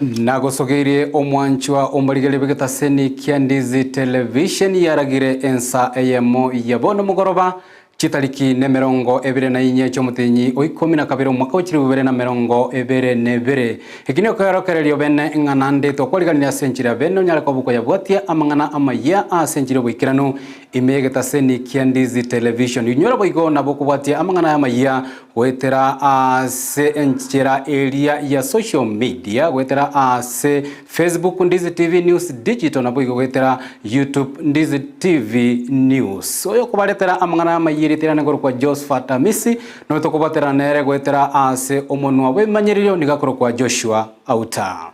Nagosogeirie omwanchwa omorigereria bw'egetaseni kia Ndizi Television yaragire ensa eyemo ya bono mogoroba, chitariki nemerongo ebere na inye chi'omotenyi o ikomi na kabere omwaka o chilifu bibere na merongo ebere na ebere. Eki nekeorokererio bene ng'a naende twakwariganirie ase enchera bene onyare koba okoyabwatia amang'ana amayia ase enchera y'oboikeranu ime y'egetaseni kia Ndizi Television. Inyora boigo nabo okobwatia amang'ana aya amayia Goetera ase enchera eria ya social media, goetera ase Facebook Ndizi TV News Digital naboigo goetera YouTube Ndizi TV News. Oyokobaretera amang'ana amayia erieta riane korokwa Josephat Amisi, noyo tokobaterana nere goetera ase omonwa bw'ebimanyererio nigo akorokwa Joshua Auta.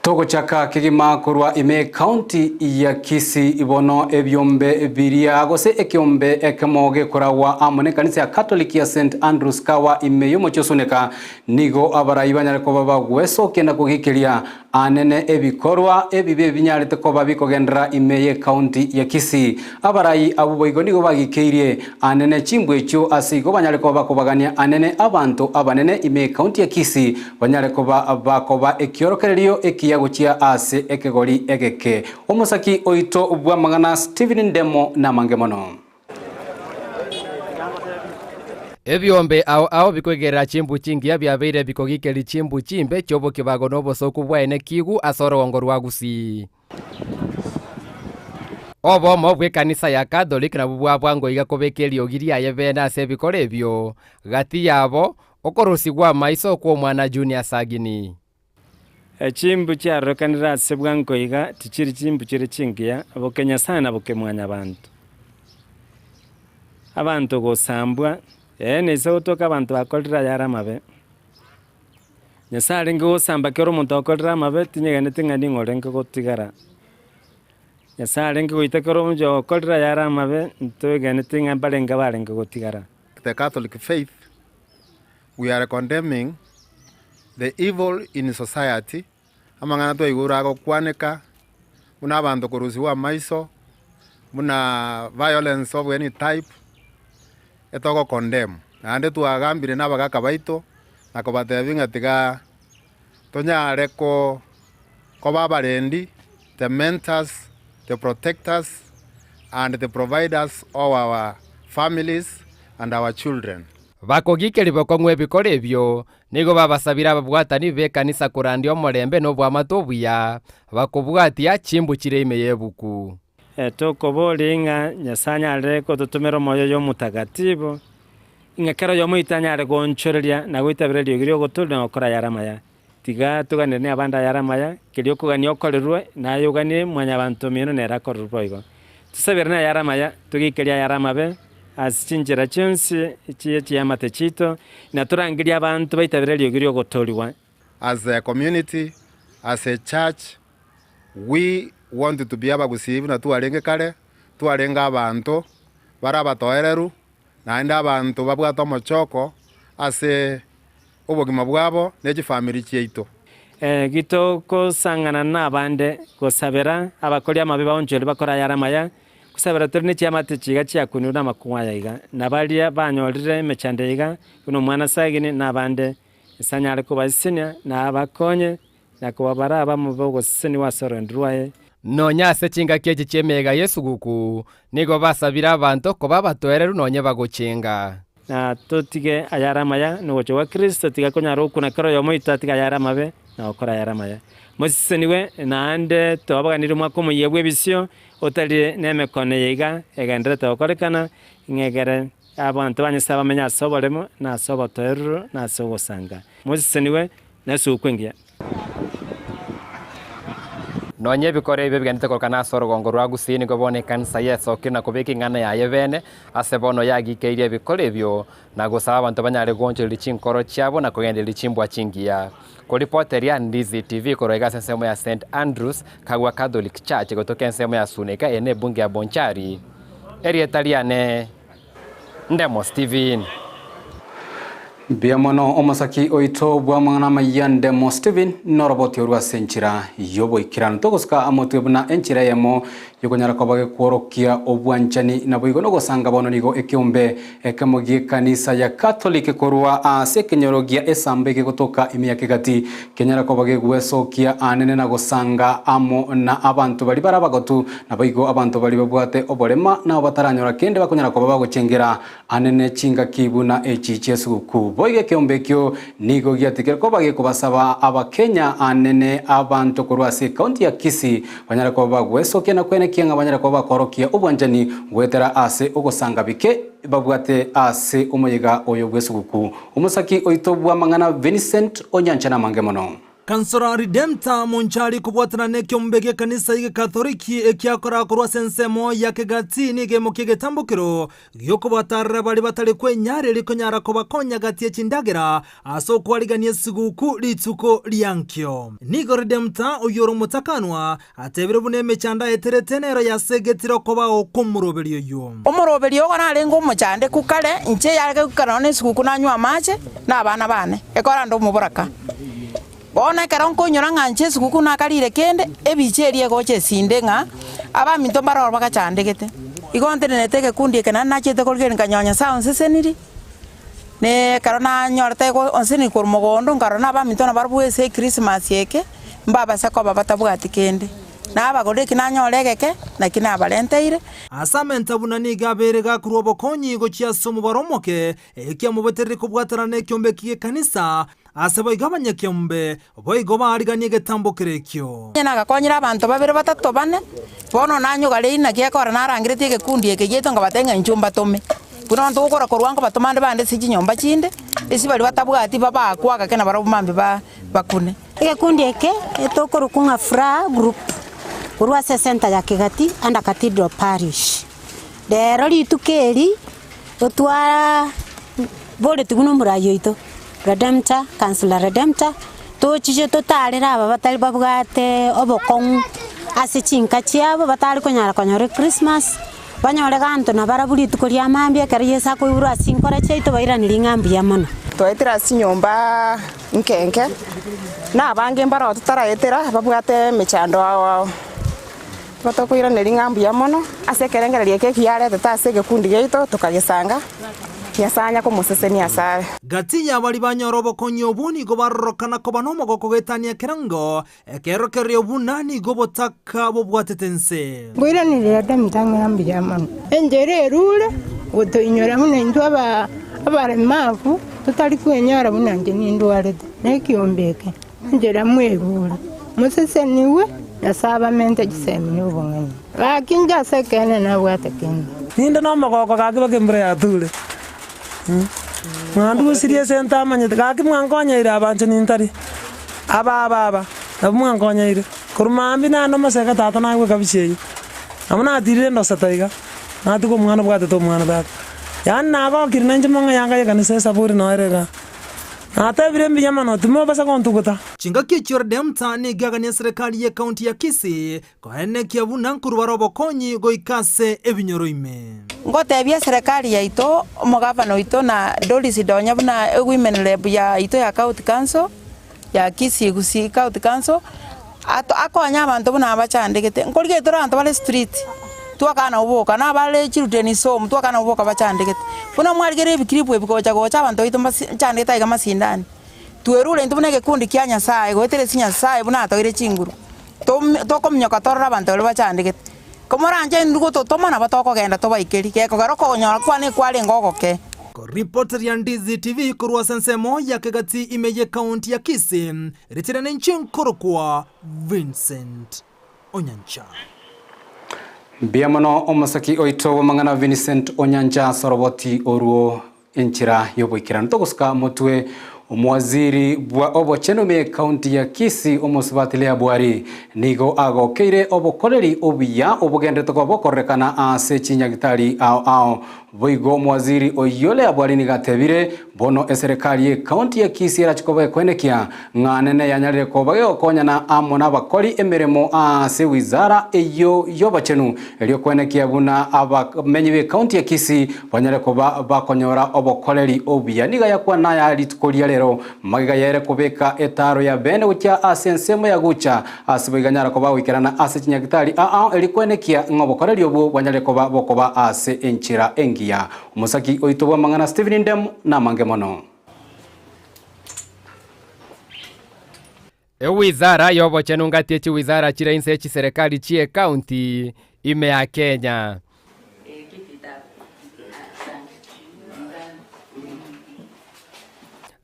Togochaka kegima korwa ime ekaunti ya Kisii bono ebiombe biria gose ekiombe ekemo gekoragwa amo nekanisa ya Catholic ya St Andrews Kawa ime yomochie o Suneka nigo abarai banyare koba bagwesokia na kogikeria Anene ebikorwa ebibe binyarete koba bikogenderera ime y'ecounty ya Kisii. Abarai abwo boigo nigo bagikeirie anene chimbwa echio ase igo banyare koba bakobagania anene abanto abanene ime y'ecounty ya Kisii banyare koba bakoba ekiorokererio ekiya gochia ase ekegori egeke. Omosaki oito bw'amang'ana Stephen Ndemo namange mono. Ebiombe ao ao bikoigerera chimbu chingiya biabeire bikogikeria chimbu chimbe chi'obokibago na obosooku bwaene kigu ase orogongo rwa Gusii. Obomo bw'ekanisa ya Catholic nabwo bwabwango iga kobeka eriogi riaye bene ase ebikoro ebio, gati yabo, okorosigwa amaiso kw'omwana Junior Sagini. Chimbu chiarorekanire ase bwango iga tichiri chimbu chire chingiya, boke Nyasae na boke Mwanyabanto. Abanto gosambwa, ee neise gotoka abanto bakorire ayare amabe. Nyasae arenge gosamba kera omonto okorire amabe tinyegeneti ng'a ning'o orenge gotigara. Nyasae arenge goita kera omonto okorire ayare amabe, ntoegeneti ng'a mbarenge barenge gotigara. The Catholic faith We are condemning the evil in society, amang'ana twaigure agokwaneka, buna abanto korusigwa amaiso, buna violence of any type, etogo condemn. Naende twagambire na abagaka baito, na kobatebia ng'a tiga tonyare ko koba abarendi, the mentors, the protectors and the providers of our families and our children. Bakogikeria bokong'u ebikoro ebio, nigo babasabire ababwatani b'ekanisa korandia omorembe na oboamate obuya, bakobwatia chimbu chire ime y'ebuku. Tokoboria ng'a Nyasae anyare gototomera omoyo oye omotagatibu, ng'a kera oyomo oito anyare goonchoreria na goitabera eriogi ri'ogotoria na gokora ayare amaya. Tiga toganeranie abande ayare amaya, keria okogania okorerwe, naye oganie mwanyabanto omino nere akorerwe boigo. Tosaberane ayare amaya, togikerie ayare amabe, ase chinchera chionsi chie chiamate chiaito, na torangerie abanto baitabere eriogi ri'ogotoorigwa. As a community, as a church, we want to be abagusii buna twarenge kare, twarenge abanto bare abatoereru, naende abanto babwate omochoko ase obogima bwabo ne chifamiri chiaito. Gitogosang'ana nabande gosabera abakori amabe baonchorwe bakore ayare amaya, gosabera tore ne chiamate chiga chiakunirwe namakong'u aya iga, na baria banyorire emechando eye iga, buna omwana Sagini, na abande, Nyasae anyare kobasesenia na abakonye, na kobabara abamo b'ogosesenigwa ase orogendo rwaye. Nonya ase chingaki echi chi'emeyega y'esuguku, nigo basabire abanto koba abatoereru nonye bagochenga. Na totige ayare amaya, na ogocha gwa Kristo tiga konyara gokuna kera oyomo oito atige ayare amabe, na gokora ayare amaya. Mosesenigwe, naende twabaganirie omwaka omoyia bw'ebisio, otari nemekono eye iga egendererete gokorekana, ng'a egere abanto ba Nyasae bamenye ase oboremo, na ase obotoereru, na ase ogosanga. Mosesenigwe, na esugukuu engiya. Nonya ebikoro ebi bigenderete korokana ase orogongo rwa Gusii nigo bono ekanisa yesokire na kobeka ing'ana yaye bene ase bono yagikeirie ebikoro ebio na gosaba abanto banyare goonchoreria chinkoro chiabo na kogendereria chimbwa chingiya. Koripoteria Ndizi TV korwa iga ase ensemo ya St Andrews Kagwa Catholic Church gotoka ensemo ya Suneka eye nebunge ya Bonchari. Erieta riane Ndemo Steven. Mbuya mono omosaki oito bw'amang'ana amayia Ndemo Stephen noroboti orwo ase enchera y'oboikeranu. Togosika amotwe buna enchera eyemo y'okonyara koba gekworokia obwanchani naboigo nogosanga bono nigo ekeombe ekemo gi'ekanisa ya Catholic korwa ase ekenyoro gia esambe gegotoka ime ya Kegati kenyara koba gegwesokia anene na gosanga amo na abanto baria bare abagotu naboigo abanto baria babwate oborema nabo bataranyora kende bakonyara koba bagochengera Anene chingaki buna echi chi'esuguku. Boigo ekeombe ekio nigo giatigire koba gekobasaba Abakenya anene abanto korwa ase ekaunti ya Kisii banyare koba bagwesokia na kwenekia ng'a banyare koba bakorokia obwanchani goetera ase ogosanga bike babwate ase omoyega oyo bw'esuguku. Omosaki oito bw'amang'ana Vincent Onyancha namange mono. Kansora Redemptor Monchari kobwatana nekiombe gi'ekanisa y'Egekatholiki ekiakora korwa ase ensemo ya Kegati nigo emokia egetambokero giokobatarera baria batari kwenyara konyara kobakonya gati ye chindagera ase okwarigania esiguku rituko ria nkio. Nigo Redemptor oyio ore omotakanwa atebire buna emechando aeterete nero yasegetire okobao kw'omoroberi oyio. Omoroberi ogo narenge omochandeku kare, inche yarenge goikera nonya nesiguku nanywa amache na abana bane, ekora nde omoboraka. Bono ekero nkoinyora ng'a inche esiguku nakarire kende, ebicha eria egocha esinde ng'a abaminto mbare ororo bagachandegete. Igo ntenenete egekundi eke naende nachete korigereria nkanyonya Nyasae onseseniri, na ekero nanyorete onseseniri korwa mogondo nkarora na abaminto nabarabwo ase ekrisimasi eke, mbabase koba batabwati kende. Nabagorire eki nanyora egeke, naki nabarenteire. Ase amenta buna nigo abeire gakorwa obokonyi gochia ase omobaro omoke, ekiamobeterire kobwatana nekiombe eki gi'ekanisa, ase boigo abanyakiombe boigo baariganie egetambo kerekio. Onye nagakonyire abanto babere batato bane, bono nanyogareiri naki ekora narangeretie egekundi eke giaito nkabatebia ng'a inchuo mbatome. Buna abanto gokora korwa nkobatoma ande bande ase chinyomba chinde, ase baria batabwati babaakwe agake nabarabwo mambia bakune. Egekundi eke etokorokwa ng'a Furaha Group korwa ase esenta ya Kegati under Cathedral Parish. Rero rituko eri totwara boretigwe na omorai oito Redemptor, Councillor Redemptor, tochiche totarere aba batari babwate obokong'u ase chinka chiabo batari konyara konyora echristmas, banyore ganto nabarabwo rituko ria mambia ekero Yeso akoiborwa ase chinkora chiaito bairanerie ng'a mbuya mono. Twaetire ase chinyomba nkenke, na abange mbaroo totaraetera babwate emechando ao ao. Igo tokoiraneria ng'a mbuya mono ase ekerengererio eke ekiya aretete ase egekundi giaito tokagesanga, Nyasae anya komosesenia asare. Gati y'abaria banyora obokonyi obwo nigo barorokana koba nomogoko goetania ekerengo, ekerokererio buna nigo obotaka bobwatete ense. Nkoiraneria Adamu ng'a mbuya mono. Enchera erure gotoinyora buna intwe abaremavu totari kwenyora buna inche nindwarete nekiombe eke. Enchera mwerure, mosesenigwe, Nyasae abamente chisemi na obong'aini. Gaki inche ase ekeene nabwate kende. Ninde nomogoko gaki baka embura yature, mwandusirie ase ntamanyete, gaki mwankonyeire abanchani ntari, aba aba aba, nabwo mwankonyeire. Korwa mambia naende omoseke tata nagwe ekabichi eyio, nabo natirire endoseta iga, natiga omwana obwatete omwana tata. Yaani nagokire nainche mong'e yanga ya ekanisa esaburi noyo ere igaa. Natebire mbuya mono, timobasa gontuguta. Chingaki echio Redemptor nigo egania eserekari y'ekaunti ya Kisii koenekia buna nkorwa bare obokonyi goika ase ebinyoro ime. Ngotebia eserekari yaito, omogavana oito na Doris Donya buna ewomen rep yaito ya county council ya Kisii Gusii county council, ato akonye abanto buna abachandegete. Nkorigereria tore abanto bare street, twakana nabo boka, na abare children's home twakana nabo boka bachandegete. Buna mwarigereria ebikiribu ebi gocha gocha abanto baito mbasi nchandegete aiga masindani. Twerure intwe buna egekundi kia Nyasaye goetera ase Nyasaye buna atoeire chinguru, tomi tokominyoka torore abanto baria bachandegete. Komoranche intwe gototoma nabo tokogenda tobaikerie, gekogera okonyora kwane kwarenge ogoke. Koripoteria Ndizi TV korwa ase ensemo ya Kegati ime y'Ekaunti ya Kisii, Richiria ninche nkorokwa Vincent Onyancha. Mbuya mono omosaki oito bw'amang'ana Vincent Onyancha ase oroboti orwo enchera y'oboikeranu. Togosuka motwe omowaziri bwa obochenu ime y'ecounty ya Kisii omosubati Leah Bwari nigo agokeire obokoreri obuya obogenderete koba bokorerekana ase chinyagitari ao ao. Boigo omowaziri oyio Leah Bwari nigo atebire, Bono eserekari y'ecounty ya Kisii erache koba ekoenekia ng'a nene yanyarire koba gegokonyana amo nabakori emeremo ase wizara eyio y'obochenu erio koenekia buna abamenyi b'ecounty ya Kisii banyare koba bakonyora obokoreri obuya. Nigo ayakwana aya rituko ria rero magega yere kobeka etaaro ya bene gochia ase ensemo ya Gucha ase boigo anyara koba agoikerana ase chinyagitari ao erio koenekia ng'a obokoreri obwo bwanyarire koba bokoba ase enchera engiya. Omosaki oito bw'amang'ana Stephen Ndemo namange mono. Ewizara y'obochenu ngati echiwizara chire inse yechiserekari chi'ecounty ime ya Kenya.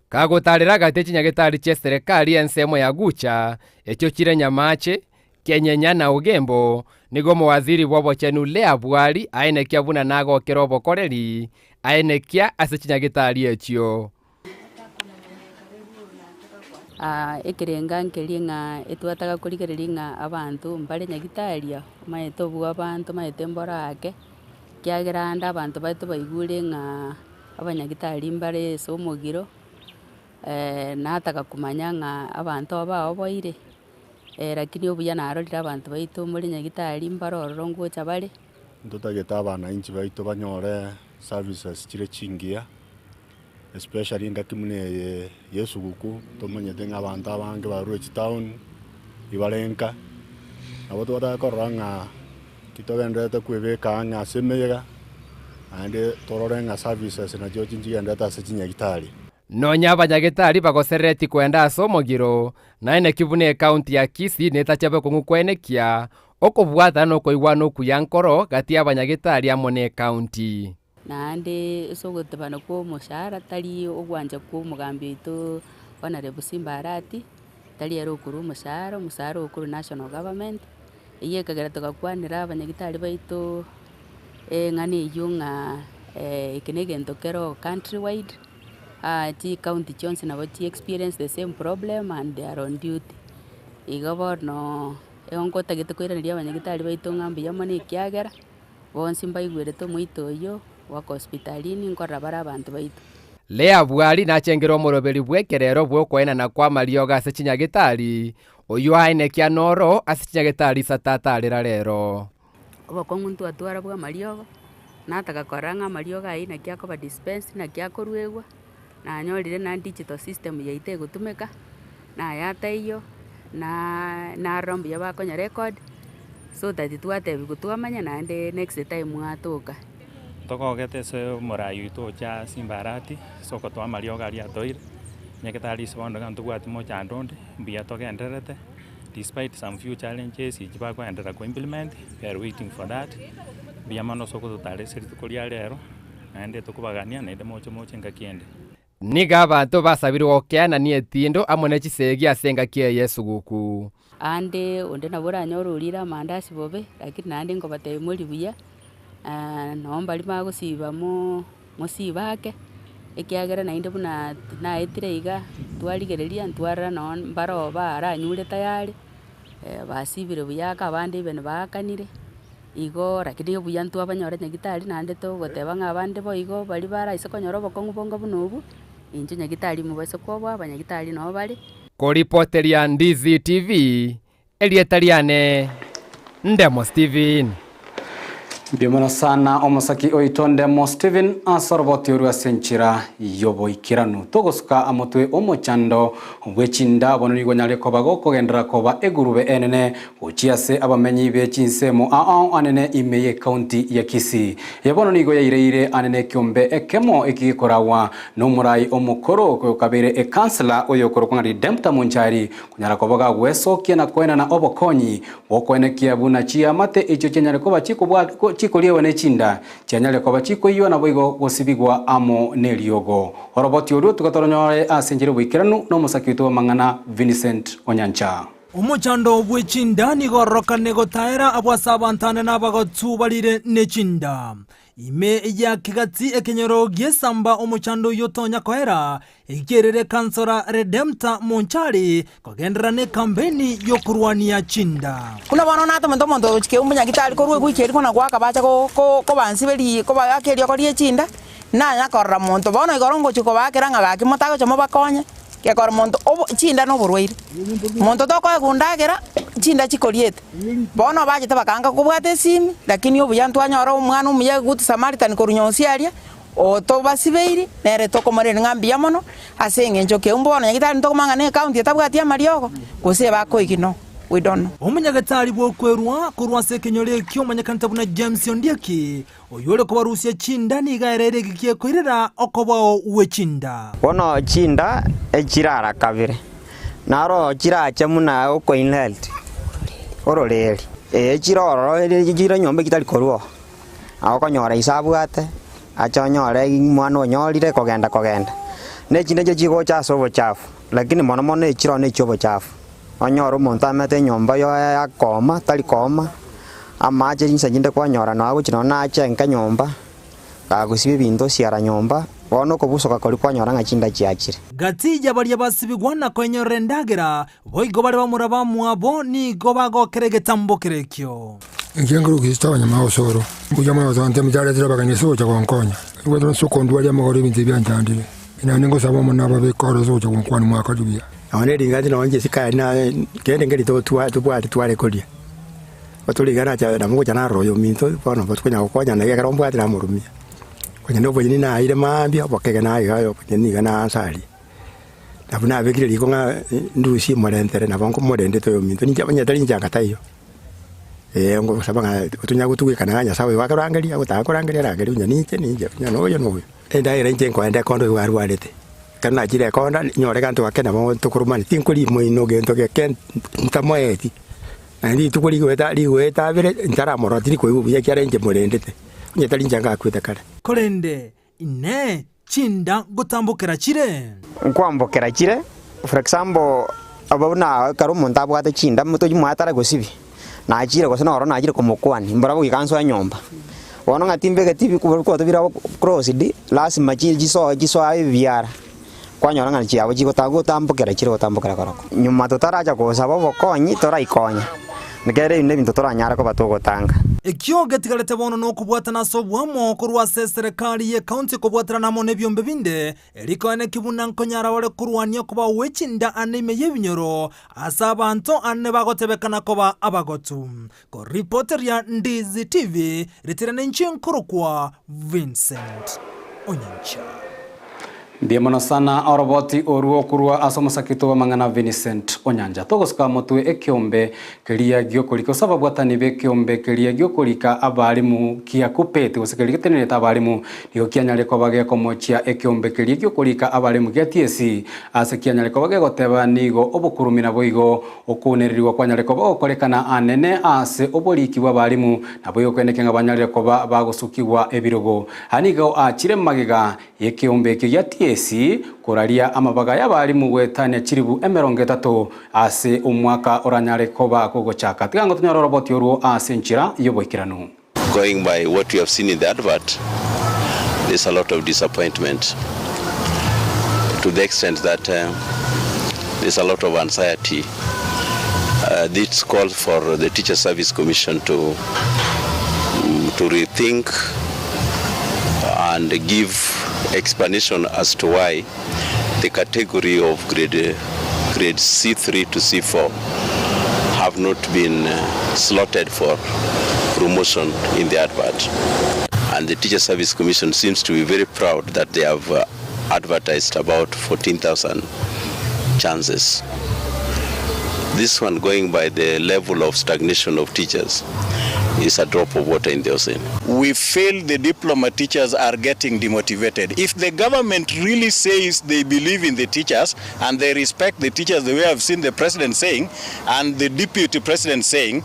Kagotarera gati chinyagetari chi'eserekari ensemo ya Gucha, echio chire Nyamache, Kenyenya na Ogembo, nigo omowaziri bw'obochenu Leah Bwari aenekia buna nagokera obokoreri aenekia ase chinyagetari echio. Ekerenga nkeria ng'a etwataka korigereria ng'a abanto mbare nyagitari aa, omanyete obwo abanto omanyete mboro ake, ekiagera ande abanto baito baigure ng'a abanyagitari mbare ase omogiro, nataka komanya ng'a abanto aba baoboire, lakini obuya narorire abanto baito more nyagitari mbare ororo ngocha bare. Ntotagete abananchi baito banyore services chire chingiya. Especially engaki buna eye ya esuguku tomanyete ng'a abanto abange barure chitown ibare nka, nabo twataka korora ng'a titogendererete kwebeka ang'e ase emeyega, naende torore ng'a services nachio nchigendererete ase chinyagitari. Nonya abanyagetari bagoserereti koenda ase omogiro, naende buna ecounty ya Kisii netache bokong'u koenekia okobwatana na okoigwana okuya nkoro gati y'abanyagetari amo ne ecounty. Naende ase ogotebana kwa omoshahara tari ogwancha kwa omogambi oito Honourable Simba Arati, tari ere okorwa omoshahara, omoshahara okorwa national government, eywo ekagera togakwanera abanyagitari baito eng'ana eywo ng'a eke na egento kero country wide, chicounty chionsi nabo chi experience the same problem and they are on duty. Igo bono, igo nkotagete koiraneria abanyagitari baito ng'a mbuya mono ekiagera. Bonsi mbaigwerete omoito oyio goaka hospitalini nkorora bare abanto baito. Lea Bwari nachengire omoroberi bw'ekerero bw'okoenana kw'amariogo ase chinyagetari, oyio aenekia noro ase chinyagetari isato atarera rero. Obokong'u ntwatwara bw'amariogo, nataka korora ng'a amariogo ayio naki akoba dispensed, naki akoruegwa, nanyorire naende digital system yaito egotumeka, nayataiyo, na narora mbuya bakonya record, so that twatebiwa twamanya naende next time mwatoka. Ntogogete ase omorai oito ocha Simba Arati, ase ogotoa amariogo aria atoire, nyagetari ase bono iga ntobwati mochando onde, mbuya togendererete, despite some few challenges echi bakoenderera ko implement, we are waiting for that, mbuya mono ase ogototara ase rituko ria rero. Naende tokobagania, naende moche moche engaki ende. Nigo abanto basabirwe gokeanania etindo amo ne chisegi ase engaki eye y'esuguku. Aande onde nabo oranyore orire amandasi bobe, lakini naende nkobatebia mori buya, nonye mbaria bagosiba mo mosibe ake, ekiagera naende buna naetire iga, twarigereria ntwarora nonye mbaroo baranyure tayari, basibire buya ake abande even baakanire. Igo lakini obuya ntwabanyora nyagitari naende togoteba ng'a abande boigo baria baraise konyora obokong'u bonga buna obwo, inche nyagitari mobase koboa abanyagitari noo bare. Koripoteria Ndizi TV, erieta riane Ndemo Steven. Mbuya mono sana omosaki oito Ndemo Steven ase oroboti orwo ase enchera y'oboikeranu. Togosuka amotwe omochando bwe chinda bono nigo onyare koba gokogenderera koba egurube enene Gochia ase abamenyi be chinsemo ao anene ime y'ecounty ya Kisii. Eye bono nigo yaireire anene ekiombe ekemo eki gekoragwa nomorai omokoro okabeire ekansela oyokorokwa ng'a Redemptor Monchari konyara koba gagwesokia na koenana obokonyi bokoenekia buna chiamate echio chianyare koba chikoriewa ne chinda chianyare koba chikoiywa naboigo gosibigwa amo neriogo. Oroboti orwo tiga toronyore ase enchera y'oboikeranu nomosaki oito bw'amang'ana Vincent Onyancha. Omochando bwe chinda nigo ororokane gotaera abwo ase abanto ane na abagotu barire ne chinda. Ime ya Kegati ekenyoro gi'esamba omochando oyio tonya koera, ekerere Kansora Redempta Monchari kogenderera nekampeini y'okorwania chinda. Buna bono natomete omonto ogochia keumbu nyagitari korwa ewiki eria kona goaka bacha kobansiberia kobaaka eriogo rie chinda, nanya korora monto. Bono igoro ngochia kobaakera ng'a gaki motagocha mobakonye, gekora monto obo chinda na oborwaire. Monto tokoegwa ndagera, chinda chikoriete. Bono bachete bakaanga kobwata esimi, lakini obuya ntwanyora omwana omuya good Samaritan korwa nyonsi aria, otobasibeiri, nere tokomorenda ng'a mbuya mono, ase eng'encho keumbu bono nyagetari ntokomanya ng'a ne ecounty etabwati amariogo, gose ebakoigi no, we don't know. Omonyagetari bw'okwerua korwa ase ekenyoro ekio omanyekanete buna James Ondieki, oyore kobarusia chinda nigo aereire egeki ekoirera okobao gwe chinda. Bono chinda echirara kabere, naro chirache buna okoinherit ororeri, ee chire ororo chire nyomba echitari korwa oo. Nabo okonyora ise abwate, ache onyore omwana onyorire kogenda kogenda. Na echinde nchio chigocha ase obochafu, lakini mono mono echire ororo nechia obochafu. Onyore omonto amete enyomba yoye akooma, tari kooma, amache chinsa chinde kwanyora nonya agochia nonya nache enka nyomba, gagosibia ebinto osiara nyomba, bono okobusoka koria kwanyora ng'a chinda chiachire. Gati ya baria basibigwa na koenyorera endagera, boigo bare bamura bamwabo nigo bagokera egetambo kerekio. Inche nkorokwa Kristo abanyamagosoro, mbuya mono gose ncharetire abageni ase ogocha gonkonya. Nigo ase okondwaria amagoro ebinto ebi bianchandire, naende ngosaba Omonene ababeke oro ase ogocha gonkwania mwakori buya. Nonya ne ring'ana nonya inche sikari na kende nkeri totwa tobwate tware koria, otorigana acha nabo ngocha narora oyominto bono tokonyara gokonyana iga ekero mbwate namorumia, onye na obonyene naeire mambia obokege naye iga obonyene niga naansa aria. Nabo nabekire riko ng'a ndusie morentere nabo nkomorendete oyominto ninche onye tari inche anga taiyo. Ee ngosaba ng'a tonyare gotugekana ng'a Nyasaye oyo akorangeria agotaka korangeria arangerie onye ninche ninche onye noyo noyo. Endagera inche nkoenda ekonda oyo arwarete, ekero nachire ekonda nyore gento gake nabo tokoromana tinkoria moino gento geke ntamoeti, naende rituko rigoeta rigoeta abere ntaramorora tindi koigwa buya ekiagera inche morendete, onye tari inche ngakwete kare. Korende Inee! Chinda ngotambokera chire? Nkwambokera chire, for example, aba buna ekero omonto abwate chinda tochimoe atare gosibia, nachire gose noro nachire komokwania, mbora goika nsoe nyomba. Bono ng'a timbegeti bikoroto bire closed, lasima chi chisoe chisoe ebiara, kwanyora ng'a chiabo chigota gotambokera chire gotambokera korokwo. Nyuma totaracha gosaba obokonyi, toraikonya, ekero ebi nebinto toranyare koba togotanga. Ekio getigarete bono nokobwatana ase oboamo korwa ase eserekari y'ecounty kobwaterana amo nebiombe binde, erikoeneki buna nkonyara bare korwania okobao gwe chinda ane ime y'ebinyoro ase abanto ane bagotebekana koba abagotu. Koripoteria Ndizi TV, ritire ninche nkorokwa Vincent Onyancha. Mbuya mono sana oroboti orwo korwa ase omosakito bw'amang'ana Vincent Onyanja. Togosuka motwe ekeombe keria giokorika gose ababwatani b'ekeombe keria giokorika abalimu kia KUPPET gose keria getenenerete abalimu nigo kianyare koba gekomochia ekeombe keria giokorika abalimu gia TSC ase kianyare koba gegoteba nigo obokurumi naboigo Okounererigwa kwanyare koba gokorekana anene ase oboriki bw'abalimu, naboigo kweneke ng'a banyarire koba bagosukigwa ebirogo. Aya nigo aachire magega y'ekeombe ekio gia TSC koraria amabaga y'abalimu goetania chilifu 30 ase omwaka oranyare koba kogochaka. Tiga ngotonyore oroboti orwo ase enchera y'oboikeranu. Going by what we have seen in the advert, there's a lot of disappointment to the extent that uh, there's a lot of anxiety. Uh, this calls for the Teacher Service Commission to, um, to rethink and give explanation as to why the category of grade, grade C3 to C4 have not been uh, slotted for promotion in the advert. And the Teacher Service Commission seems to be very proud that they have uh, advertised about 14,000 chances. This one going by the level of stagnation of teachers is a drop of water in the ocean. We feel the diploma teachers are getting demotivated. If the government really says they believe in the teachers and they respect the teachers the way I've seen the president saying and the deputy president saying,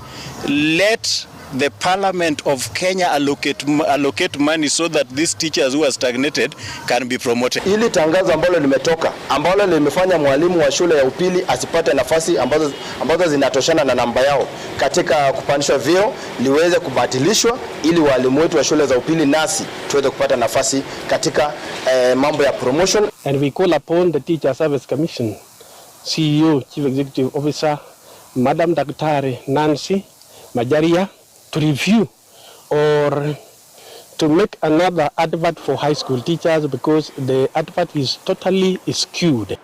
let the parliament of Kenya allocate, allocate money so that these teachers who are stagnated can be promoted. Hili tangazo ambalo limetoka ambalo limefanya mwalimu wa shule ya upili asipate nafasi ambazo, ambazo zinatoshana na namba yao katika kupandishwa vyeo liweze kubatilishwa ili walimu wetu wa shule za upili nasi tuweze kupata nafasi katika eh, mambo ya promotion. And we call upon the Teacher Service Commission, CEO, Chief Executive Officer, Madam Daktari Nancy Majaria, to review or to make another advert for high school teachers because the advert is totally skewed.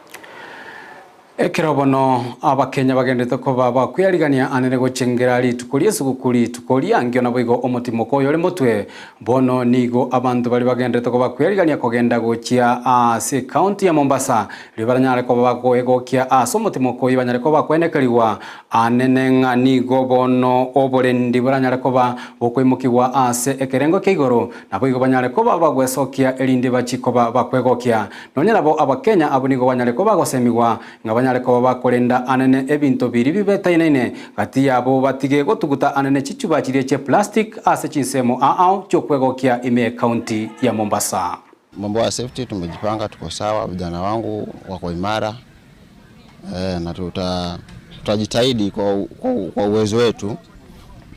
Ekero bono abakenya bagendete koba bakwiyarigania anene gochengera rituko ria esuguku rituko riangio nabo igo omotimoko oyo ore motwe. Bono nigo abanto bari bagendete koba kwiyarigania kogenda gochia ase county ya Mombasa. Riria baranyare koba bakoegokia ase omotimoko oyo banyare koba bakwenekeriwa anene ng'a nigo bono oborendi boranyare koba bokoimokiwa ase ekerengo kia igoro. Nabo igo banyare koba bagwesokia erinde bachi koba bakwegokia. Nonya nabo abakenya abo nigo banyare koba bagosemiwa ng'a banyare koba bakorenda anene ebinto biri bibetainaine gati yabo batige gotuguta anene chichuba chiria chia plastic ase chinsemo ao chiokwegokia ime county ya Mombasa. Mambo ya safety tumejipanga, tuko sawa, vijana wangu wako imara e, na tutajitahidi kwa, kwa, kwa uwezo wetu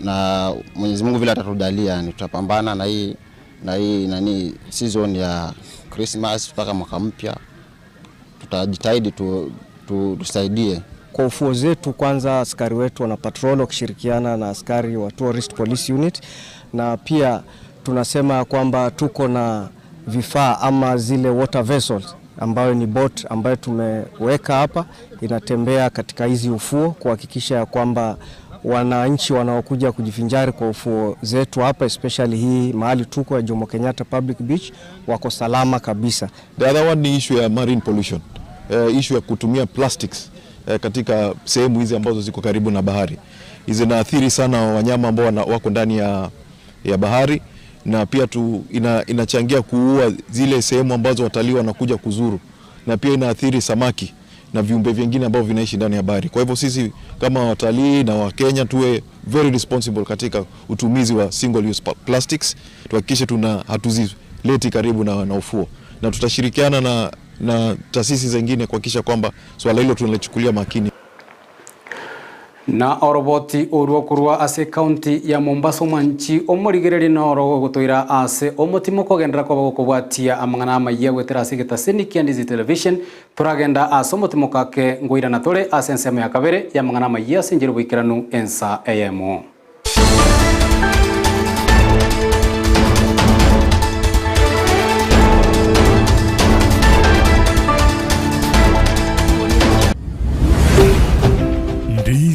na Mwenyezi Mungu vile atatujalia, ni tutapambana na hii na hii nani season ya Christmas mpaka mwaka mpya, tutajitahidi tu, tu, tusaidie. Kwa ufuo zetu kwanza, askari wetu wana patrol wakishirikiana na askari wa Tourist Police Unit, na pia tunasema kwamba tuko na vifaa ama zile water vessels ambayo ni boat ambayo tumeweka hapa inatembea katika hizi ufuo kuhakikisha ya kwamba wananchi wanaokuja kujivinjari kwa ufuo zetu hapa especially hii mahali tuko ya Jomo Kenyatta Public Beach wako salama kabisa. The other one ni issue ya marine pollution. Issue ya kutumia plastics katika sehemu hizi ambazo ziko karibu na bahari. Hizi zinaathiri sana wanyama ambao wako ndani ya bahari na pia tu inachangia kuua zile sehemu ambazo watalii wanakuja kuzuru na pia inaathiri samaki na viumbe vingine ambavyo vinaishi ndani ya bahari. Kwa hivyo sisi kama watalii na Wakenya tuwe very responsible katika utumizi wa single use plastics, tuhakikishe tuna hatuzileti karibu na ufuo, na tutashirikiana na taasisi zingine kuhakikisha kwamba swala hilo tunalichukulia makini. Na oroboti orwo korwa ase county ya Mombasa omwanchi omorigereri noro gotoira ase omotimo kogendera koba gokobwatia amang'ana amaiya gwetera ase egetaseni kia Ndizi Television. Toragenda ase omotimo kake ngoirana tore ase ensemo ya kabere ya amang'ana amaiya ase enchera boikeranu ensa eyemo.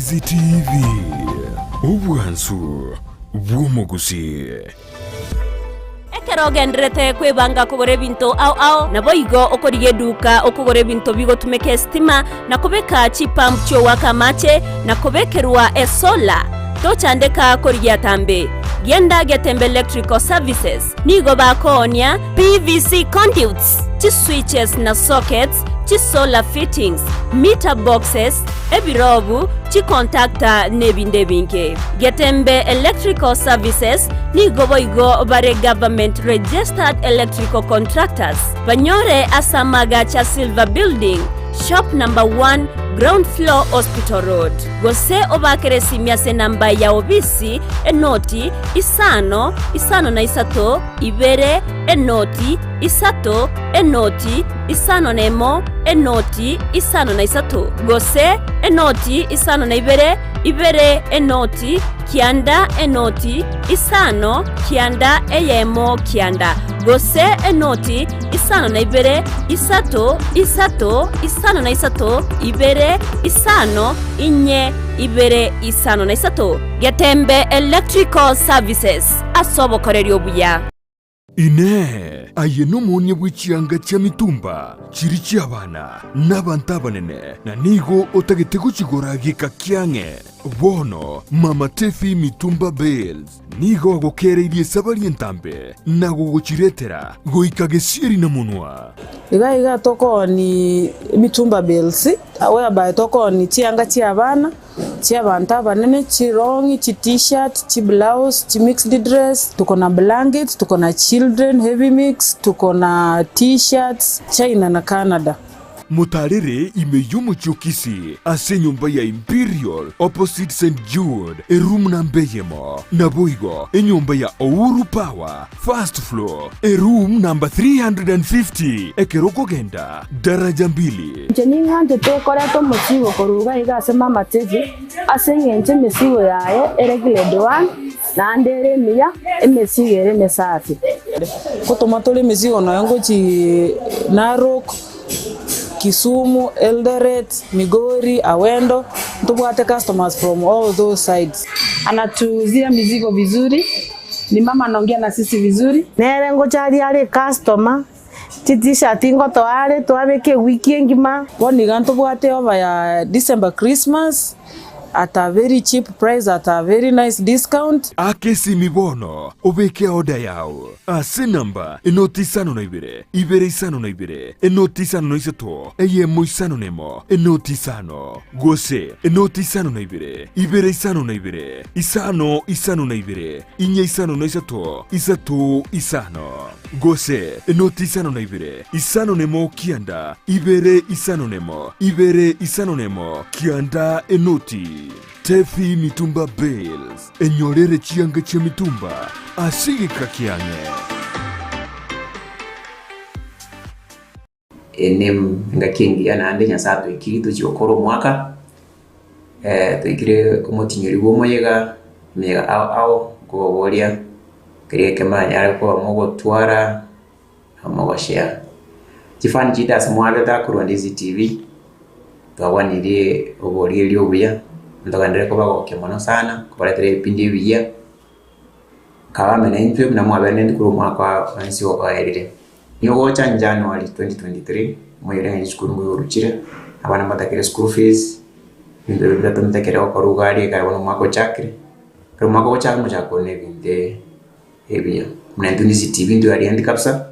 Ndizi TV, obwansu bw'omogusi. Ekero ogenderete kwibanga kogora ebinto ao ao nabo igo okorigia eduka okogora ebinto bigotumeka estima na kobeka chipamp chiowaka amache na kobekerwa esola tochandeka korigia tambe. Genda Getembe Electrical Services nigo bakoonia PVC conduits, chiswitches na sockets, chisolar fittings, meter boxes, ebirobu, chicontactor n'ebindi ebinge. Getembe Electrical Services nigo boigo bare government registered electrical contractors. Banyore ase cha Silver Building, shop number 1, ground floor Hospital Road. Gose obakere simia ase namba ya obisi enoti isano isano na isato ibere enoti isato enoti isano na emo enoti isano na isato gose enoti isano na ibere ibere enoti kianda enoti isano kianda eyemo kianda gose enoti isano na ibere isato isato isano na isato ibere isano inye ibere isano na isato. Getembe Electrical Services asobokoreria obuya. Ine aye nomonia bw'echianga chia mitumba chiri chi'abana n'abanto abanene na nigo otagete gochigora gika kiang'e. Bono Mama Tefi Mitumba Bales nigo agokereirie esabari entambe na gogochiretera goika gesieri na monwa. Iga iga tokooni mitumba bales whereby tokooni chianga chia abana Chi'abanto abanene, chirong'i, chi-t-shirt, chi-blouse, chi-mixed dress, tuko na blankets, tuko na children heavy mix, tuko na t-shirts, China na Canada. Motaarere ime y'omochie o Kisii ase enyomba ya Imperial opposite St Jude eroom namba eyemo, naboigo enyomba ya Ouru Power first floor eroom namba 350 ekero okogenda daraja mbili. Inche ning'anchete okoreta omosigo korwa iga iga ase mama Teddy, ase eng'encho emesigo yaye ere grade one, naende ere emiya, emesigo ere emesafi. Ngotoma tore emesigo nonya ngochii Narok, Kisumu, Eldoret, Migori, Awendo, ntobwate customers from all those sides. Anatuuzia mizigo vizuri, ni mama anaongea na sisi vizuri. Nere ngocharia are ecustomer, chi-t-shirt ngotoa are twabeka ewiki engima. Bono iga ntobwate over ya December Christmas at a very cheap price at a very nice discount. Aka esimi bono obeke eoda yao ase enamba enoti isano na ibere, ibere isano na ibere, enoti isano na isato, eyemo isano na emo, enoti isano, gose enoti isano na ibere, ibere isano na ibere, isano isano na ibere, inye isano na isato, isato isano, gose enoti isano na ibere, isano na emo kianda, ibere isano na emo, ibere isano na emo, kianda enoti. Tefi Mitumba Bales, enyorere chianga chia mitumba ase egeka kiang'e. Eye nengaki engiya naende Nyasae atoikirie tochie gokora omwaka, toikire omotinyori bwa omoyega, emeyega ao ao, nkobaboria keria ekemo monyare koba mogotwara na mogoshare. Chifani chiaito ase mwarete korwa Ndizi TV, twakwanirie oborigereria obuya, ntogenderere kobagokia mono sana, kobaretera ebipindi ebiya, nkabamenya intwe buna mwabereneti korwa omwaka onsi oerire. Nigo gocha January 2023, moyore ng'a chisukuru mboigoruchire, abana mbatakire school fees, ebinto ebio bitatomete gokora iga aria ekero bono omwaka ochakire, ekero omwaka ogochaka mochake kore na ebinto ebiya. Buna intwe Ndizi TV ntwarigendi kabisa,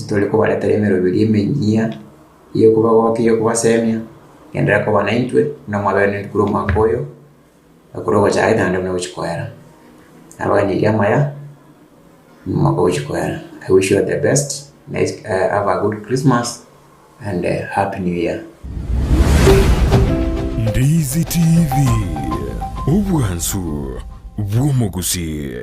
tore kobaretera emeroberi emenyia, ya okobagokia, ya okobasemia, genderera koba naintwe, buna mwabereneti korwa omwaka oyo. Ekero ogochaka naende buna ogochia koera, nabaganirie amaya, omwaka ogochia koera. I wish you all the best, nice have a good Christmas and happy new year. Ndizi TV, obwansu bw'omogusii.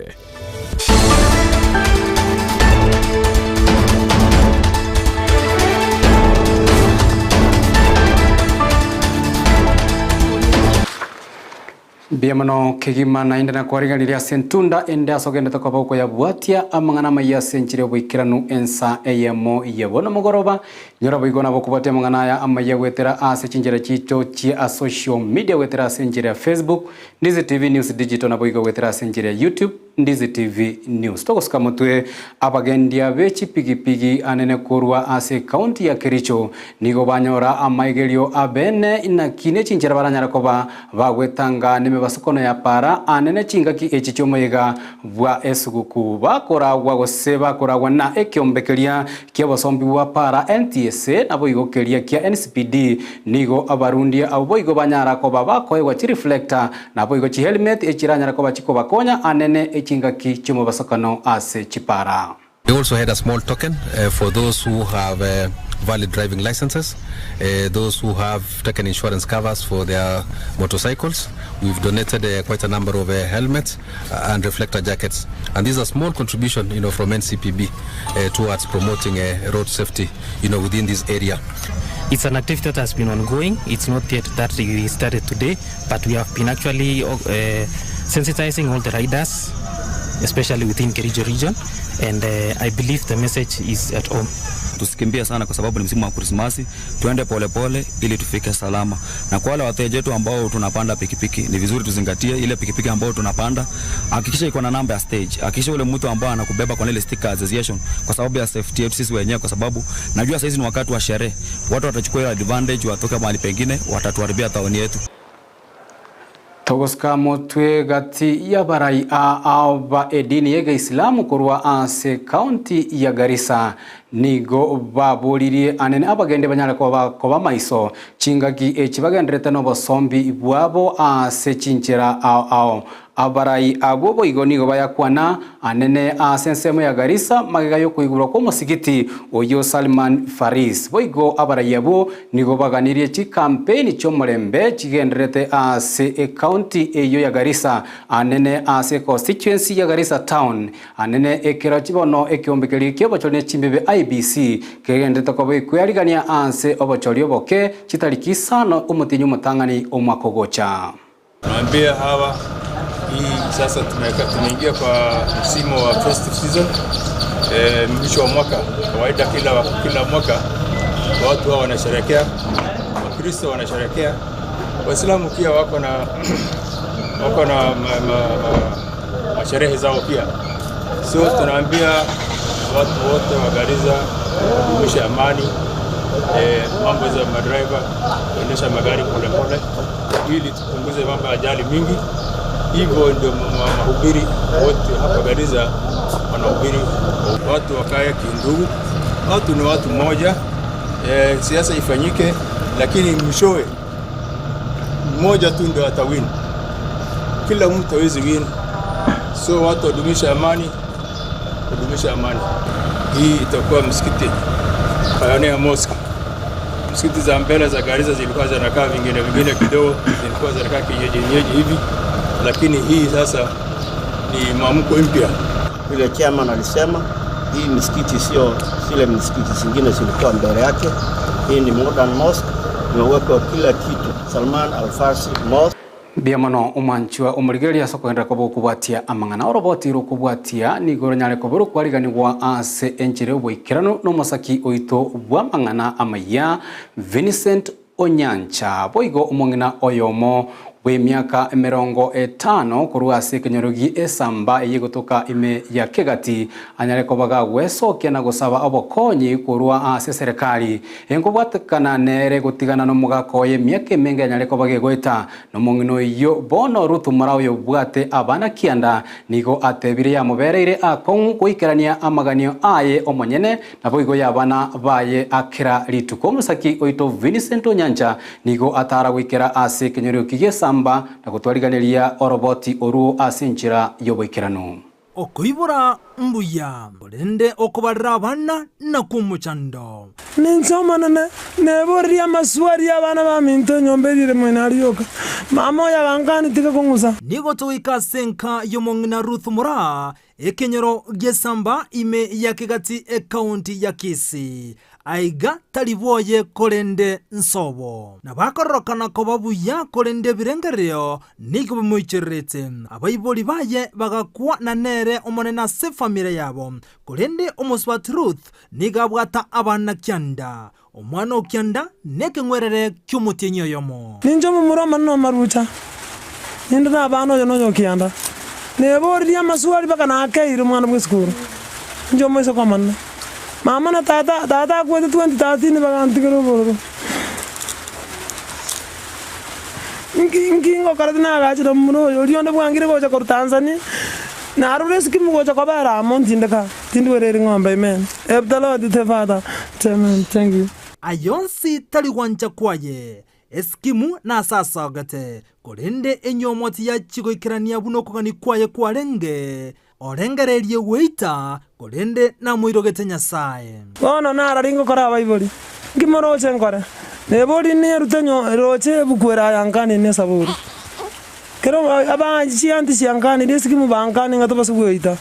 Mbuya mono kegima naende nakwariganirie ase entunda ende ase ogendete koba okoyabwatia amang'ana amaya ase enchera y'oboikeranu ensa eyemo ya bono mogoroba. Nyora boigo nabo okobwatia amang'ana aya amaya goetera ase chinchera chiaito chia social media goetera ase enchera ya Facebook, Ndizi TV News Digital naboigo goetera ase enchera ya YouTube, Ndizi TV News. Togosuka motwe abagendia be chipigipigi anene korwa ase ekaunti ya Kericho nigo banyora amaigerio abene inaki ne chinchera baranyare koba bagwetanga nemebasukono ya para anene chingaki echi chiomoyega bwa esuguku bakoragwa gose bakoragwa na ekiombe keria ki'obosombi bwa para NTSA naboigo keria kia NCPD Nigo abarundia abwo boigo banyara koba bakoegwa chireflector, naboigo chihelmet echiranyare koba chikobakonya anene echingaki chi'omobasokano ase chipara. We also had a small token for those who have valid driving licenses, those who have taken insurance covers for their motorcycles. We've donated quite a number of helmets and reflector jackets. And this is a small contribution, you know, from NCPB towards promoting road safety, you know, within this area. It's an activity that has been ongoing. It's not yet that we started today, but we have been actually uh, sensitizing all the riders, especially within Kericho region, and uh, I believe the message is at home. Tusikimbie sana kwa sababu ni msimu wa Krismasi, tuende polepole ili tufike salama. Na kwa wale wateja wetu ambao tunapanda pikipiki, ni vizuri tuzingatie ile pikipiki ambayo tunapanda, hakikisha iko na namba ya stage, hakikisha ule mtu ambao anakubeba kwa ile sticker association, kwa sababu ya safety yetu sisi wenyewe, kwa sababu najua saizi ni wakati wa sherehe, watu watachukua hiyo advantage, watoke mahali pengine, watatuharibia taoni yetu. Togosika motwe gati y'abarai ao ba edini y'Egeisilamu korwa ase county ya Garissa nigo baboririe anene abagende banyare koba koba maiso chingaki echi bagenderete nobosombi bwabo ase chinchera ao ao. Abarai abwo boigo nigo bayakwana anene ase ensemo ya Garissa magega y'okoigurwa kw'omosigiti oyio Salman Faris. Boigo abarai abwo nigo baganirie chikampeini chi'omorembe chigendererete ase ecounty eyio ya Garissa anene ase econstituency ya Garissa Town anene ekero bono ekeombe keria ki'obochori ne chimbibe IEBC kegendererete koba ekwearigania ase obochori oboke chitariki isano omotienyi omotang'ani omwaka ogocha. Naambia hawa hii sasa tumeweka tumeingia kwa msimu wa festive season e, mwisho wa mwaka kawaida, kila, kila mwaka watu hao wanasherehekea, Wakristo wanasherehekea, Waislamu pia wako na wako na ma, ma, ma, masherehe zao pia. So tunaambia watu wote wa Garissa wadumishe amani e, mambo za madriver kuendesha magari polepole ili tupunguze mambo ya ajali mingi. Hivyo ndio mahubiri wote hapa Garissa wanahubiri watu wakae kindugu, watu ni watu moja. E, siasa ifanyike, lakini mwishowe mmoja tu ndio atawin, kila mtu hawezi win. So watu wadumishe amani, wadumishe amani. Hii itakuwa msikiti Pioneer Mosque. Msikiti za mbele za Garissa zilikuwa zinakaa vingine vingine kidogo, zilikuwa zinakaa kienyeji yenyeji hivi, lakini hii sasa ni mwamko mpya. Vile chairman alisema hii misikiti sio zile misikiti zingine zilikuwa mbele yake. Hii ni modern mosque, imewekwa kila kitu. Salman Al Farsi Mosque. Mbuya mono omwanchwa omorigereria ase okogenderera koba okobwatia amang'ana oroboti rokobwatia nigo ronyare koba rokwariganigwa ase enchera ya oboikeranu na omosaki oito bwa amang'ana amaya Vincent Onyancha boigo omong'ina oyomo bwa emiaka emerongo etano korwa ase ekenyoro gi esamba eye gotoka ime ya Kegati anyare koba gagwesokia na gosaba obokonyi korwa ase serikali enkobwatekana nere gotigana na omogaka oye emiaka emenge anyare koba gegoeta na omong'ina oyio bono Ruth Mora oyo obwate abana kianda nigo atebire yamobereire akong'u goikerania amaganio aye omonyene nabo igo ya abana baye akera rituko omosaki oito Vincent Onyancha nigo atara goikera ase ekenyoro eki gia esamba na gotwariganeria oroboti oruo ase enchera y'oboikeranu. Okoibora mbuya korende okobarera abana nakwo omochando. Ninche Omonene, neborerie amaswali y'abana baminto enyomba erire moino aria yoka. Mama oyo agankania tiga kong'usa. Nigo togoika ase enka y'omong'ina Ruth Moraa, ekenyoro gi'esamba ime ya Kegati ekaunti ya Kisii. Aiga tari bwoye korende nsobo. Nabakororokana koba buya korende ebirengererio nigo bimoichorerete. Abaibori baye bagakwa na nere omonene ase efamiri yabo. Korende omosubati Ruth nigo abwata abana kianda, omwana o kianda nekeng'werere ki'omotienyi oyomo. Ninche omomura omonene o marucha, ninde nabana oyo noyo o kianda. Neboririe amaswali mpaka nakeire omwana bw'esukuru. Inche omoiseke omonene. Mama na tata, tata akwete 2013 bagantigera obororo. Nki nki ngokora tinagachire momura oyo, oria onde bwangire gocha korwa Tanzania, narure esikimu gocha kobera amo ntinde ka, tindwereri ng'ombe amen. Help the Lord the Father. Amen. Thank you. Aya onsi tari gwancha kwaye, esikimu nase asogete, korende enyomo tiyachia goikerania buna okogania kwaye kwarenge, Orengererie gweita, korende namoirogete Nyasae. Bono narari ngokora abaibori, nki moroche nkore? Nebori nerute nyo roche ebuku ere ayankanire ne esaburi. Kero abanchi chianti chiankanire esikimu bankani ng'a tobase gweita.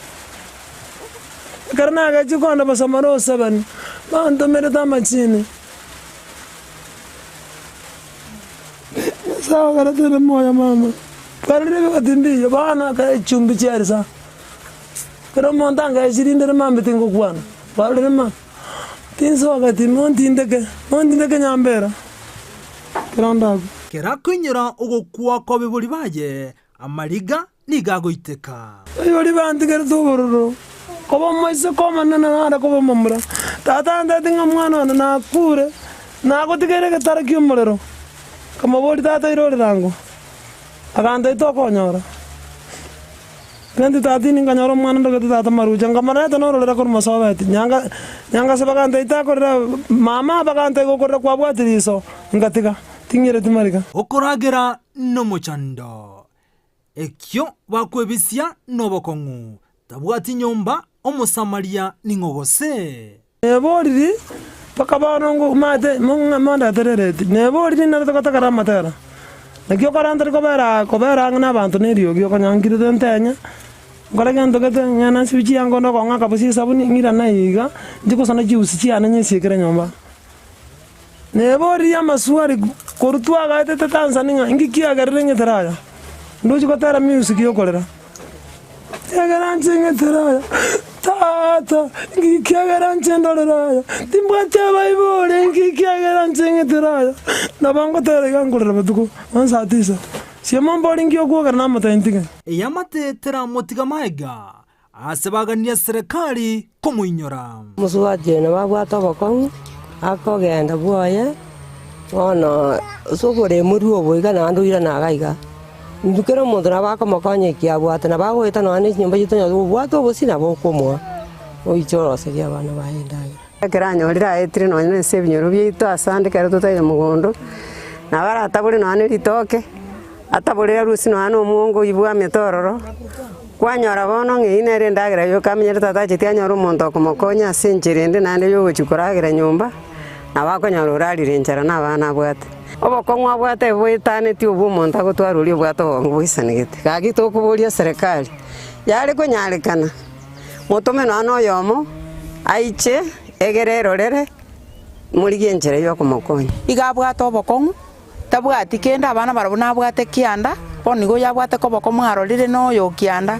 Ekero nagechire kogenda basoma roho seven, bantomerete amachini. Nyasae ogaretire moyo mama, kwarorire ebigoti mbiyo bono ekero echumbi chiarisa. Kera omonto angaechirindere mambia tingokwana, kwarorire ma, tinsogeti montindeke, montindeke nyambera, ekero ndakwe. Kera akoinyora ogokwa kw'abaibori baye, amariga nigo agoiteka. Abaibori bantigerete obororo, koba omoiseke omonene nare koba omomura. Tata antebeti ng'a omwana one nakure, nagotigere egetara ki'omorero. Nkamoboria, Tata irorera ango? Agantaita okonyora. 2013 nkanyora omwana ndogete tata marucha, nkamoreta nororera korwa mosobeti, nyanga nyangase bagantaita akorera mama bagantaika okorera kwabwati riso, ngatiga, ting'ireti marika. Okoragera nomochando, ekio bakwebisia nobokong'u, tabwati nyomba, Omosamaria ning'o gose? Neboriri mpaka bono ngomate mondetere ereti, neboriri nere togotekera amatera. Naki okora ntari kobera kobera ang'e na abanto na eriogi okonyankirete ntenye, nkore gento gete ng'ende nsibe chianga onde okong'aka bosie esabuni ng'irane iga, nchie gosona chiusi chiane nyesiekere nyomba. Neboriri amaswali korwa twagaetete Tanzania ng'a inki kiagerire ng'etere aya, ndochi gotera music yokorera. Kiagera inche ng'etere aya, Tata, inki kiagera inche ndorere aya, timbwati abaibori, inki kiagera inche ng'etere aya. Nabo ngotera iga nkorera botuko, onsi saa tisa. Siemo mbori inki okwogera namotebia ntige. Eamate teramotiga magega, Ase baganirie serikali komoinyora. Omosubati oyo nabo abwate obokong'u, akogenda bwoye, bono ase oboremu obo iga naende oirane iga iga. Intwe kera omonto nabo akomokonya eki abwate, nabo agoeta nonya na echinyomba chiaito onye obwate obosie nabo okomoa, oiche oroserie abana baye endagera. Ekero anyorire aetire nonya na ase ebinyoro biaito ase ande ekero totaiyo mogondo, nabo aratabore nonya na eritoke. Ataborere arusie nonya nomongo oyio bwamete ororo, kwanyora bono ng'a eyio nere endagera yoka amenyete tatacheti anyore omonto okomokonya ase enchera ende naende yogochia koragera nyomba, nabo akonyora orarire enchara na abana abwate. Obokong'u abwate boetanetie obwo omonto agotwara oria obwate obongo boisanegete. Gaki tokoboria eserekari, yare konyarekana, motome nonya na oyomo, aiche, egere erorere, morigie enchera yokomokonya. Iga abwate obokong'u, Tabwati kende abana barabwo nabwate kianda, bono nigo oyabwate koboko mwarorire noyo okianda,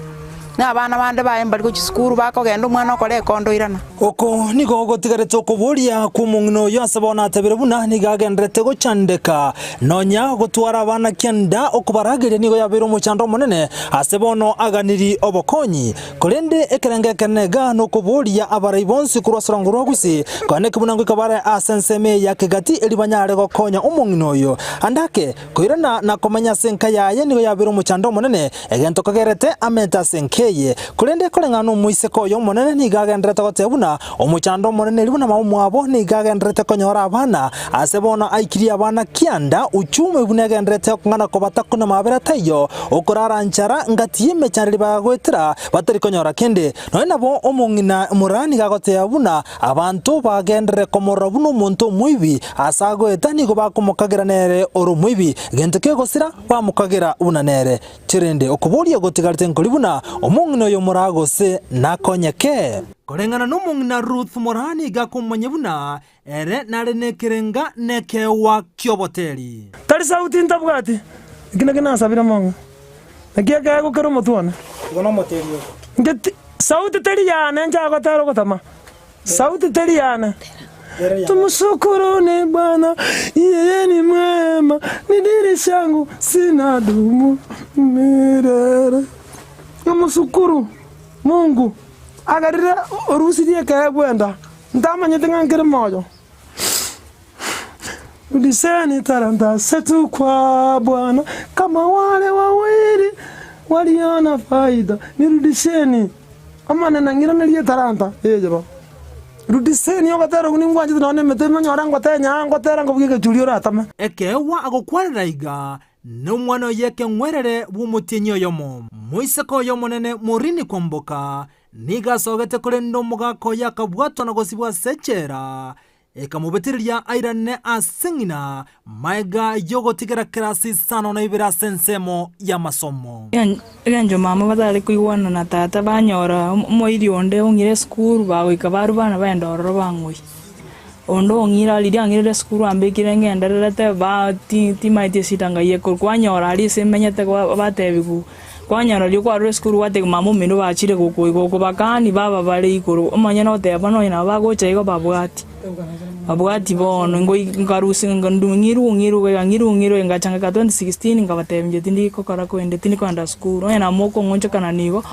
na abana bande baye mbari gochia sukuru bakogenda omwana okora ekondo oirana. Oko nigo gotigarete okoboria kw'omong'ina oyo ase bono atebire buna nigo agenderete gochandeka. Nonya gotwara abana kianda okobarageria nigo yabeire omochando omonene ase bono aganiri obokonyi. Korende ekerengo ekenene iga nokoboria abarai bonsi korwa ase orongo rwa Gusii, koeneki buna ngoika bare ase ensemo eye ya kegati erio banyare gokonya omong'ina oyo. Ande ake, koirana na komenya ase enka yaye nigo yabeire omochando omonene, egento kagerete amente ase enka eye. Korende koreng'ana nomoiseke oyo omonene nigo agendererete goteba buna omochando omonene erio buna mama omwabo nigo agendererete konyora abana, ase bono aikirie abana kianda, uchumi buna egendererete okong'ana kobatakuna mabera taiyo, Okorara nchara ngati y'emechanderi bagagoetera batari konyora kende. Nonya nabo omong'ina Moraa nigo agoteba buna abanto bagenderere komorora buna omonto omoibi, ase agoeta nigo bakomokagera nere ore omoibi, gento kegosira bamokagera buna nere. Cherende okoboria gotigarete nkori buna omong'ina oyo Moraa gose nakonyeke. Koreng'ana nomong'ina Ruth Moraa nigo akomanya buna Ere nare nekerenga nekeegwa ki'oboteri. Tari sauti ntabwati, eki nakio nasabire mong'e, naki ekeegwa kere omotwe one. Igo nomoteri oyo. Inche ti, sauti teri yane inche agotera ogotama, sauti teri yane. Tumushukuruni Bwana, yeye ni mwema, ni dirisha yangu sina dumu milele. Namushukuru Mungu, agarire orusirie ekeegwa enda. Ntamanyete ng'a nkere moyo. Rudisheni talanta zetu kwa Bwana, kama wale wawili waliona faida. Nirudisheni. Omonene ng'iranerie etalanta eye bo. Rudisheni ogotera okwo ningwanchete nonya na emete onyore ngotenya ngotera nkobugia egechuri oratame. Ekeegwa agokwanera iga, nomwana oye ekeng'werere bw'omotienyi oyomo, moiseke oye omonene Morini kwamboka, Nigo asogete korende omogaka oye akabwatwa na gosibwa ase echela, ekamobetereria airane ase ng'ina magega y'ogotigera kerasi isano na ibere ase ensemo y'amasomo. Engencho mama batare koigwana na tata banyora omoiri onde ong'ire esukuru bagoika barwa bana baenda ororo bang'oyia. Onde ong'ira riria ang'irire esukuru ambekire ngendererete ba ti timaeti eshida ngai ekoro kwanyora aria ase menyete batebiwu. Kwanyora riria kwarure esukuru gwatebia mama omino bachire gokoigwa okobakani baba bare igoro, omonyene oteba bono onye nabo bagocha igo babwati, babwati bono ngoi nkarusia ndu ng'irwe ng'irwe iga ng'irwe ng'irwe ngacha ngaka 2016 nkabatebia inche tindi gokora kende tindi kogenda sukuru, onye nabo mokong'onchokana nigo,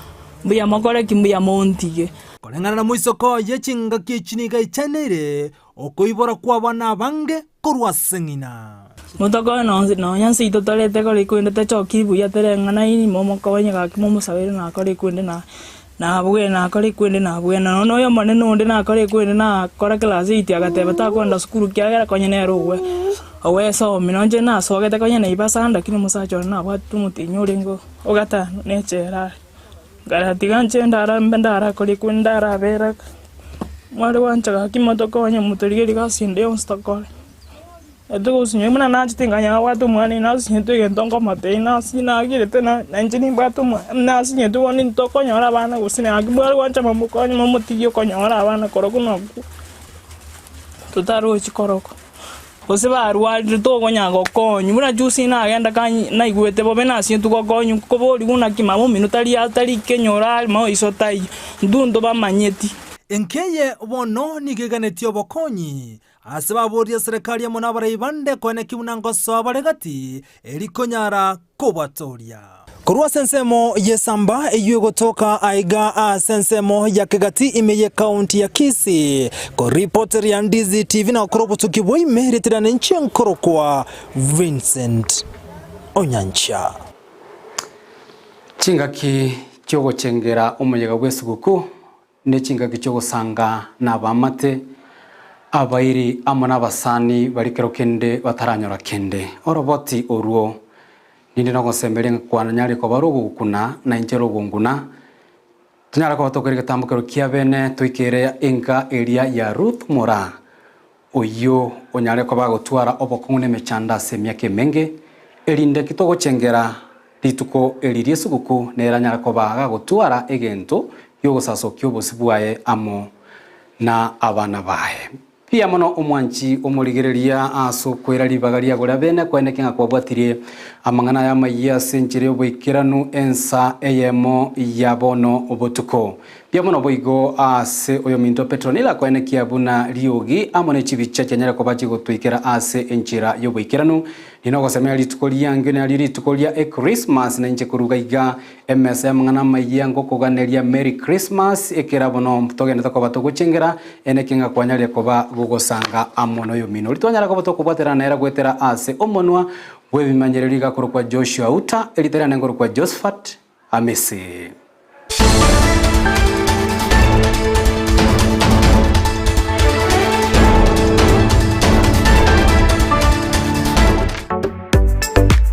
mbuya mokore ki mbuya montige. Koreng'ana na moiseke oye chingaki echi nigo aichaneire okoibora kw'abana abange korwa ase ng'ina. Motokonye nonsi nonya nseito torete kore korende techokiri buya tereng'anaini momokonye gaki momosabere nakore korende na nabwene nakore korende nabwene. Nonya na oyo omonene onde nakore korende nakora class eight agateba takoenda sukuru kiagera konya nere ogwe ogwesomia. Nonye inche nasogete konya naibasa lakini omosacha one nabwate omotienyi orenge o gatano na echela are. Nkarora tiga inche ndara mbe ndarakore korende ndarabera mware gwancha gaki motokonye motorigerie gasi ende yonsi tokore. Etogosinywa buna nachete nkanyora nabwate omwana oyo nasinyetwe egento nkomotebia nasi nagirete na na inche nimbwate omwana nasinyetwe bono ntokonyora abana gose naki mware gwancha momokonye momotigie okonyora abana korokwo nokwo totarochi korokwo. Gose barwarire tokonya gokonywa buna juzi nagenda kany naigwete bobe nasinyetwe gokonywa nkoborigwa naki mama omino tari tari kenyoro are maiso taiyo, intwe ntobamanyeti. Enkeye bono nigo eganetie obokonyi Ase baborie eserekari amo nabarai bande koeneki buna ngosoa bare gati, eri konyara kobatooria. Korwa ase ensemo y'esamba eyio egotoka aiga ase ensemo ya Kegati ime y'ekaunti ya Kisii, koripoteria Ndizi TV na gokora obotuki bwa ime ritirane inche nkorokwa Vincent Onyancha. Chingaki chi'ogochengera omoyega bw'esuguku Ne chingaki chi'ogosanga nabaamate, abairi amo nabasani baria kero kende bataranyora kende. Oroboti orwo ninde nogosemeria ng'a kwananyare koba rogokuna na inche rogonguna, tonyare koba tokore egetambokero kia bene toikere enka eria ya Ruth Moraa, oyio onyare koba agotwara obokong'u na emechando ase emiaka emenge, erinde ki togochengera rituko eri ri'esuguku nere anyare koba agagotwara egento gi'ogosasokia obosio bwaye amo na abana baye. Mbuya mono omwanchi omorigereria ase okoira ribaga riago ria bene kwaeneke ng'a kwabwatirie amang'ana aya amayia ase enchera y'oboikeranu ensa eyemo ya bono botuko. Mbuya mono boigo ase oyominto Petronila koenekia buna riogi amo ne chibicha chianyare koba chigotwekera ase enchera y'oboikeranu. Nina ogosemia rituko riangio nario rituko ria Echrismas na inche koruga iga emesa y'amang'ana amayia ngokoganeria Merry Christmas ekera bono togendete koba togochengera eneki ng'a kwanyarire koba gogosanga amo noyomino oria twanyara koba tokobwaterana nere goetera ase omonwa bw'ebimanyererio iga akorokwa Joshua Uta erieta riane nkorokwa Josephat Amisi.